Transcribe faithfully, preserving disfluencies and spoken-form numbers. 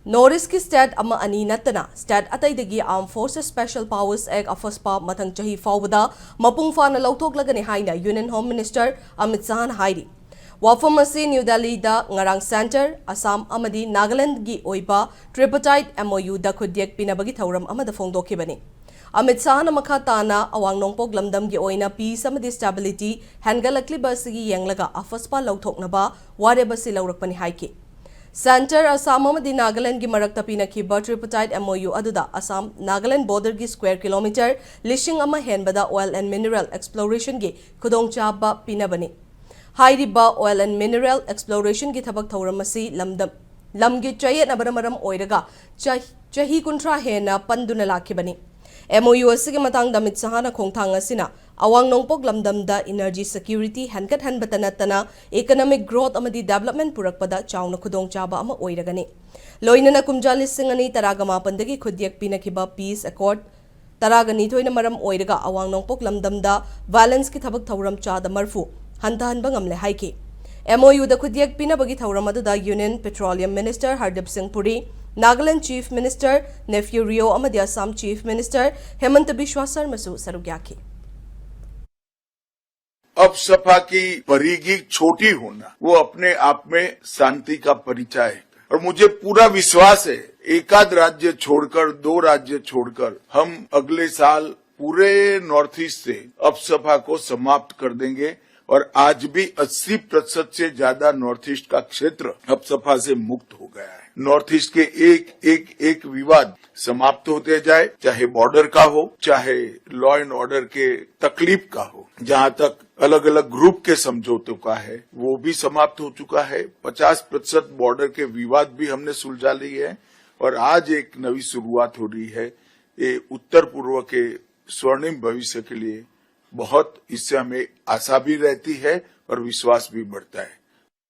North ꯏꯁꯀꯤ state ꯑꯃ ꯑꯅꯤ ꯅꯠꯇꯅ ꯁ꯭ꯇꯦꯠ ꯑꯇꯩꯗꯒꯤ Armed Forces Special Powers Act, AFSPA, ꯃꯊꯪ ꯆꯍꯤ ꯐꯥꯎꯕꯗ ꯃꯄꯨꯡ ꯐꯥꯅ ꯂꯧꯊꯣꯛꯂꯒꯅꯤ ꯍꯥꯏꯅ ꯌꯨꯅꯤꯌꯟ ꯍꯣꯝ ꯃꯤꯅꯤꯁꯇꯔ ꯑꯃꯤꯠ ꯁꯥꯍꯅ ꯍꯥꯏꯔꯤ꯫ ꯋꯥꯐꯝ ꯑꯁꯤ ꯅ꯭ꯌꯨ ꯗꯦꯜꯂꯤꯗ ꯉꯔꯥꯡ ꯁꯦꯟꯇꯔ, ꯑꯁꯥꯝ ꯑꯃꯗꯤ ꯅꯥꯒꯥꯂꯦꯟꯗꯒꯤ ꯑꯣꯏꯕ tripartite MOUꯗ ꯈꯨꯠꯌꯦꯛ ꯄꯤꯅꯕꯒꯤ ꯊꯧꯔꯝ ꯑꯃꯗ ꯐꯣꯡꯗꯣꯛꯈꯤꯕꯅꯤ꯫ ꯑꯃꯤꯠ ꯁꯥꯍꯅ ꯃꯈꯥ ꯇꯥꯅ ꯑꯋꯥꯡ ꯅꯣꯡꯄꯣꯛ ꯂꯝꯗꯝꯒꯤ ꯑꯣꯏꯅ peace ꯑꯃꯗꯤ stability ꯍꯦꯟꯒꯠꯂꯛꯂꯤꯕ ꯑꯁꯤꯒꯤ ꯌꯦꯡꯂꯒ ꯑꯐꯁꯄꯥ ꯂꯧꯊꯣꯛꯅꯕ ꯋꯥꯔꯦꯞ ꯑꯁꯤ ꯂꯧꯔꯛꯄꯅꯤ ꯍꯥꯏꯈꯤ꯫ ꯁꯦꯟꯇꯔ, ꯑꯁꯥꯝ ꯑꯃꯗꯤ ꯅꯥꯒꯥꯂꯦꯟꯗꯒꯤ ꯃꯔꯛꯇ ꯄꯤꯅꯈꯤꯕ tripartite MOU ꯑꯗꯨꯗ ꯑꯁꯥꯝ ꯅꯥꯒꯥꯂꯦꯟꯗ borderꯒꯤ square kilometre ꯂꯤꯁꯤꯡ ꯑꯃ ꯍꯦꯟꯕꯗ oil and mineral explorationꯒꯤ ꯈꯨꯗꯣꯡꯆꯥꯕ ꯄꯤꯅꯕꯅꯤ꯫ ꯍꯥꯏꯔꯤꯕ oil and mineral explorationꯒꯤ ꯊꯕꯛ ꯊꯧꯔꯝ ꯑꯁꯤ ꯂꯝꯗꯝ, ꯂꯝꯒꯤ ꯆꯌꯦꯠꯅꯕꯅ ꯃꯔꯝ ꯑꯣꯏꯔꯒ ꯆ-, ꯆꯍꯤ ꯀꯨꯟꯊ꯭ꯔꯥ ꯍꯦꯟꯅ ꯄꯟꯗꯨꯅ ꯂꯥꯛꯈꯤꯕꯅꯤ꯫ MOU ꯑꯁꯤꯒꯤ ꯃꯇꯥꯡꯗ ꯑꯃꯤꯠ ꯁꯥꯍꯅ ꯈꯣꯡꯊꯥꯡ ꯑꯁꯤꯅ ꯑꯋꯥꯡ ꯅꯣꯡꯄꯣꯛ ꯂꯝꯗꯝꯗ energy security ꯍꯦꯟꯒꯠꯍꯟꯕꯇ ꯅꯠꯇꯅ economic growth ꯑꯃꯗꯤ development ꯄꯨꯔꯛꯄꯗ ꯆꯥꯎꯅ ꯈꯨꯗꯣꯡꯆꯥꯕ ꯑꯃ ꯑꯣꯏꯔꯒꯅꯤ꯫ ꯂꯣꯏꯅꯅ ꯀꯨꯝꯖꯥ ꯂꯤꯁꯤꯡ ꯑꯅꯤ ꯇꯔꯥꯒ ꯃꯥꯄꯟꯗꯒꯤ ꯈꯨꯠꯌꯦꯛ ꯄꯤꯅꯈꯤꯕ peace accord ꯇꯔꯥꯒ ꯅꯤꯊꯣꯏꯅ ꯃꯔꯝ ꯑꯣꯏꯔꯒ ꯑꯋꯥꯡ ꯅꯣꯡꯄꯣꯛ ꯂꯝꯗꯝꯗ violenceꯀꯤ ꯊꯕꯛ ꯊꯧꯔꯝ ꯆꯥꯗ ꯃꯔꯐꯨ ꯍꯟꯊꯍꯟꯕ ꯉꯝꯂꯦ ꯍꯥꯏꯈꯤ꯫ MOUꯗ ꯈꯨꯠꯌꯦꯛ ꯄꯤꯅꯕꯒꯤ ꯊꯧꯔꯝ ꯑꯗꯨꯗ Union Petroleum Minister ꯍꯔꯗꯤꯞ ꯁꯤꯡ ꯄꯨꯔꯤ, Nagaland Chief Minister nephew Rio ꯑꯃꯗꯤ ꯑꯁꯥꯝ Chief Minister ꯍꯦꯃꯟꯇ ꯕꯤꯁ꯭ꯋꯥ ꯁꯔꯃꯁꯨ ꯁꯔꯨꯛ ꯌꯥꯈꯤ꯫ अफसफा की परिधि छोटी होना वो अपने आप में शांति का परिचायक है। और मुझे पूरा विश्वास है, एकाध राज्य छोड़कर, दो राज्य छोड़कर हम अगले साल पूरे नॉर्थ ईस्ट से अफसफा को समाप्त कर देंगे। और आज भी अस्सी प्रतिशत से ज्यादा नॉर्थ ईस्ट का क्षेत्र अफसफा से मुक्त हो गया है। नॉर्थ ईस्ट के एक एक एक विवाद समाप्त होते जाए, चाहे बॉर्डर का हो, चाहे लॉ एंड ऑर्डर के तकलीफ का हो। जहां तक अलग अलग ग्रुप के समझौतों का है, वो भी समाप्त हो चुका है। पचास प्रतिशत बॉर्डर के विवाद भी हमने सुलझा लिए हैं। और आज एक नई शुरुआत हो रही है। ये उत्तर पूर्व के स्वर्णिम भविष्य के लिए बहुत, इससे हमें आशा भी रहती है और विश्वास भी बढ़ता है।